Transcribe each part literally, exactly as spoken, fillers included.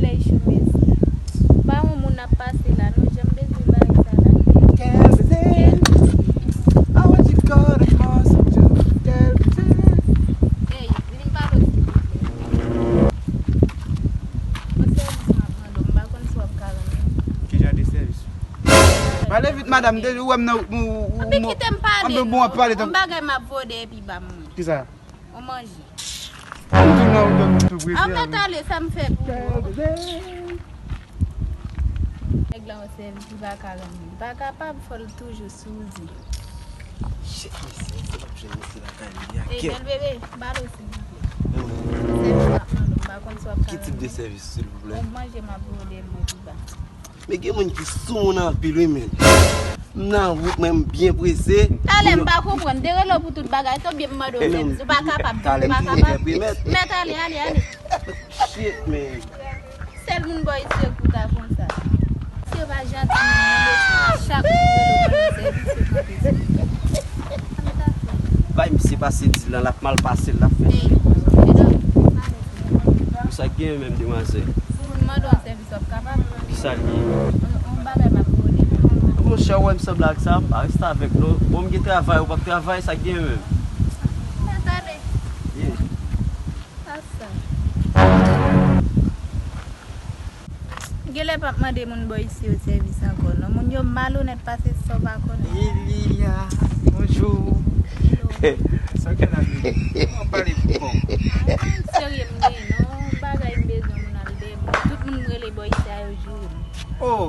Lè chomèz la. Pa yon moun ap pase la, non, janm bezwen bagay sa la. Kèl bezwen. Kèl bezwen. Awa di kò nan mòso djou. Kèl bezwen. Ey, vin m pale w, silvouplè. Yon sèvis m ap mande w, m pa konn si w ap ka rann li. Ki jan de sèvis? Pale vit, madanm, de, ou wè m nan, ou, ou, Anpi ou, kite m pale, anpi bon, w ap pale yon bagay m ap voye epi ba m. Kisa? On manje. Ou tou nan ou tou prese. An mèt ale, sa m fè pou ou. Nèg la yon sèvis li pa ka rann li. Li pa kapab, fò l toujou sou di. Shit, mesye, se p ap jwenn mesye lakay li a. Ey, bèl bebe, balo, silvouplè. Sèvis m ap mande w, m pa konn si w ap ka rann li. Ki tip de sèvis, silvouplè? On manje m ap voye mwen pi ba. Men gen moun ki sou moun anpil wi, men. M nan wout mwen, m byen prese. Talè m pa konprann. Derele w pou tout bagay. Tonbe m mande w sèvis. Ou pa kapab. Talè m toujou gen primèt. Mèt ale, ale, ale. Shit, man. Sèl moun bò isi yo ki ta konsa. Si yo pa janti, moun nan bezwen chak moun rele w mande w sèvis, yo kanpe sou ou. Bay misye pase di lan, l ap mal pase, l ap fè. Ey, medam, pale. Sa k genyen menm, demwazèl? Si moun mande w sèvis, w ap kapab? Kisa l ye? On, on bagay m ap voye. Monchè, ou wè m sanble ak sa, pa reste avèk non. Bon, m gen travay, ou p ap travay, sa k genyen menm? Mèt ale. Yeah. Sa sa. Genlè p ap mande moun bò isi yo sèvis ankò, non. Moun yo malonèt pase sa w pa konnen. Iliya, bonjou. Sa w gen la, menm? Kòman w pale bon? A, pa yon serye m gen, non. Bagay m bezwen, moun al dèyè m. Tout moun m rele bò isi a, yo joure m. Oh,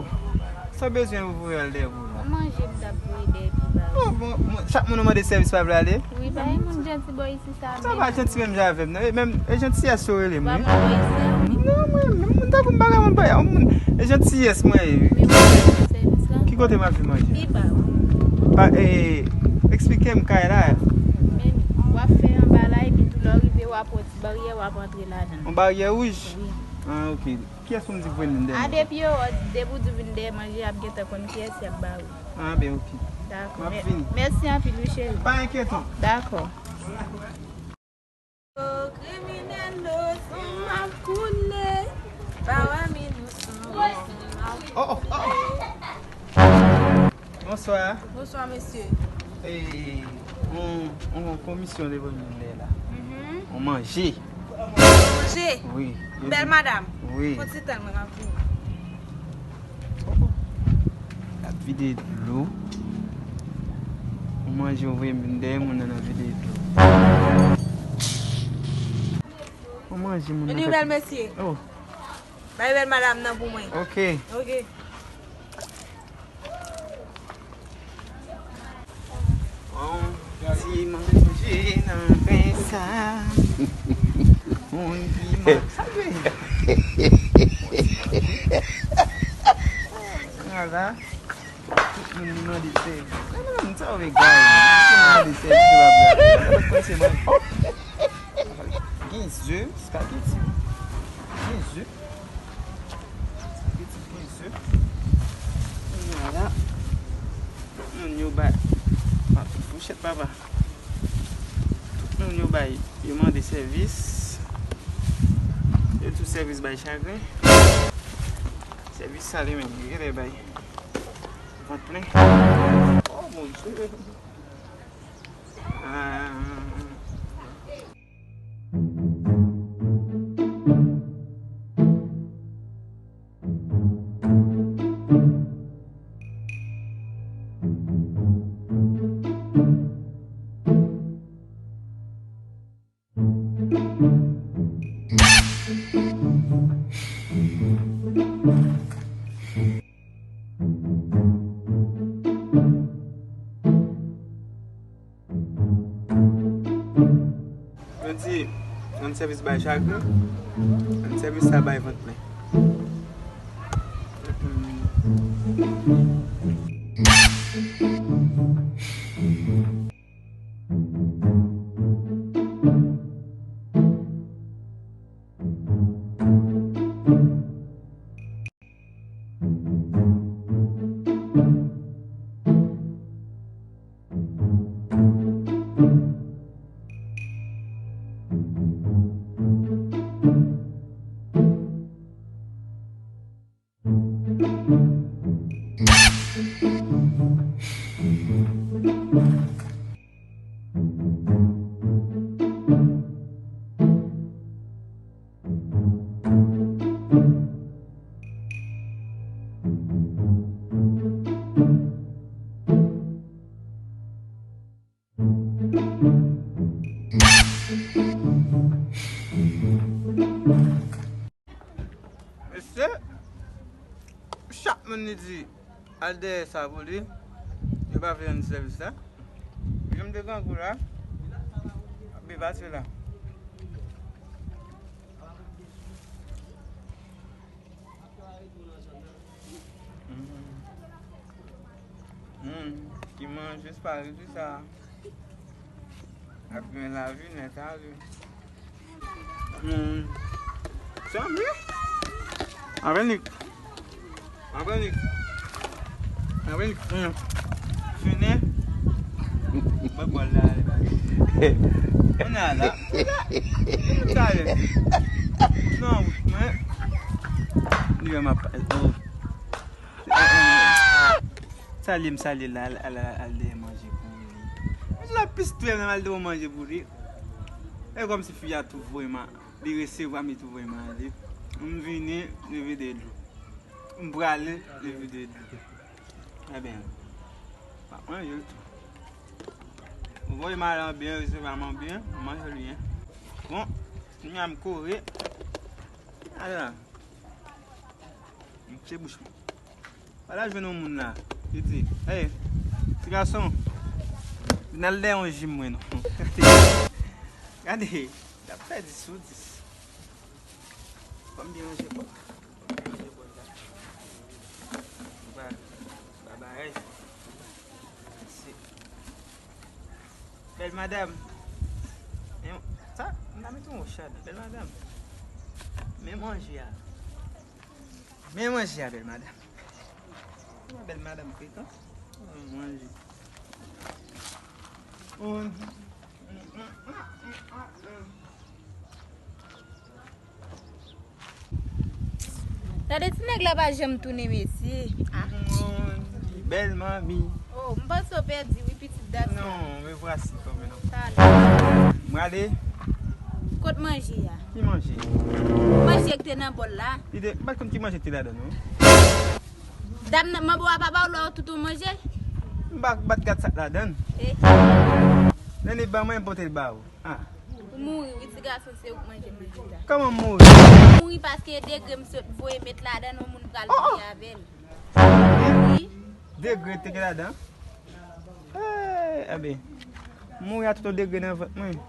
sa w bezwen, yo voye al dèyè w la? Manje m t ap voye dèyè pi ba. Oh, bon, bon, chak moun ou mande sèvis pa vle ale? Wi, pa gen moun janti bò isi. Sa pa janti menm jan avè m, non. E menm, e jantiyès yo rele m, wi. Non, mwen, menm moun tankou m pa ka moun pa yon moun. E jantiyès mwen ye, wi. Ki kote m ap vin manje? Pa, e, eksplike m kay la. Men, w ap fè anba la, epi tou lè w rive, w ap wè yon ti baryè, w ap antre ladan l. Yon baryè wouj? Wi. Ah, ok. Kiyès pou m di voye m vin dèyè manje? A, depi yo, depi w di w vin dèyè manje, y ap gentan konn kiyès y ap ba ou. Ah, ben, ok. Dakò. M ap vini. Mèsi anpil, wi, cheri. Pa enkyete w. Dakò. O kriminèl, o san m ap koule. Pa wè m inosan, o san m ap koule. Oh, oh, oh. Bonswa. Bonswa, mesye. E, yon, yon komisyon te voye m vin dèyè la. Mhm. Yon manje. Manje? Wi. Bèl madanm. Wi. Fon ti tan mwen ap vini. Ap vide dlo. Yon manje ou voye m vin dèyè moun nan, ap vide dlo. Yon manje moun nan. Vini, bèl mesye. Oh. Bay bèl madanm nan pou mwen. Ok. Ok. Yon ti manje nan pen sa. Yon ti manje. Ala. Tout moun li mande sèvis. Nan, nan, nan, sa w vle gay. Tout moun mande sèvis, se pa blag. Sa pa kòmanse manje. Oh! Gen ze, spaghetti. Gen ze. Spaghetti gen ze. Vwala. Tout moun yo bay. Fouchèt papa. Tout moun yo bay. Yo mande sèvis. Yo di sèvis bay chagren. Sèvis sa li menm, li genlè bay. Vant plen. Oh mon Dieu. Ah. Yo di, rann sèvis bay chagren, rann sèvis sa bay vant plen. Mesye, chak moun li di al dèyè sa pou li, yo pa vle rann sèvis la. Jan m te grangou la, ap byen pase la. Hmm. Hmm. Ki manje se pa redi sa. Ap gen lavi nèt ale. Hmm. Sa vre? Avè Nik. Avè Nik. Avè Nik. Hmm. Fini. Bòl la. Mwen la la. Sa ye. Non, mwen. Li wè m ap, oh. Salye m salye l la, al, al, al, al dèyè manje pou li. Mwen la pis twè menm al dèyè manje pou li. E kòmsi fi a tou voye m a, li resevwa m, li tou voye m ale. M vini, li vide dlo. M prale, li vide dlo. Ebyen, m ap manje l tou. Ou voye m ale an byen, resevwa m an byen, m manje l byen. Bon, kounye a m kore. Ala. M tche bouch mwen. Wala jwenn yon moun la. Li di, hey, ti gason, vin al dèyè yon ji mwen non. Gade, l ap fè dis sou dis. Ban m byen ranje bòl. Ban m ranje bòl la. Ba, ba bagay. Mèsi. Bèl madanm. Men, sa, m ta mete yon wòch ladan. Bèl madanm. Men manje a. Men manje a, bèl madanm. Yon bèl madanm frekan. Manje. Tande ti nèg la pa janm tounen, mesye. Ah. Bèl manmi. Oh, m panse w pèdi, wi, pitit dam sa. Non, me voici kanmenm. Talè. M ale. Kot manje a? Ki manje? Manje k te nan bòl la. Li te, m pa t konn ki manje k te ladan, non. Dam nan, manbo a pa ba w lò tout ou manje? M pa bat gad sa k ladan. Eh. Nene ban mwen, m pote l ba ou. Ah. Ou mouri, wi, ti gason, se ou k manje manje sa. Kòman m mouri? Ou mouri paske degre m sot voye met ladan, yon moun pral mouri avè l. Wi. Degre te gen ladan? Eh, ebyen, m mouri a tout yon degre nan vant mwen.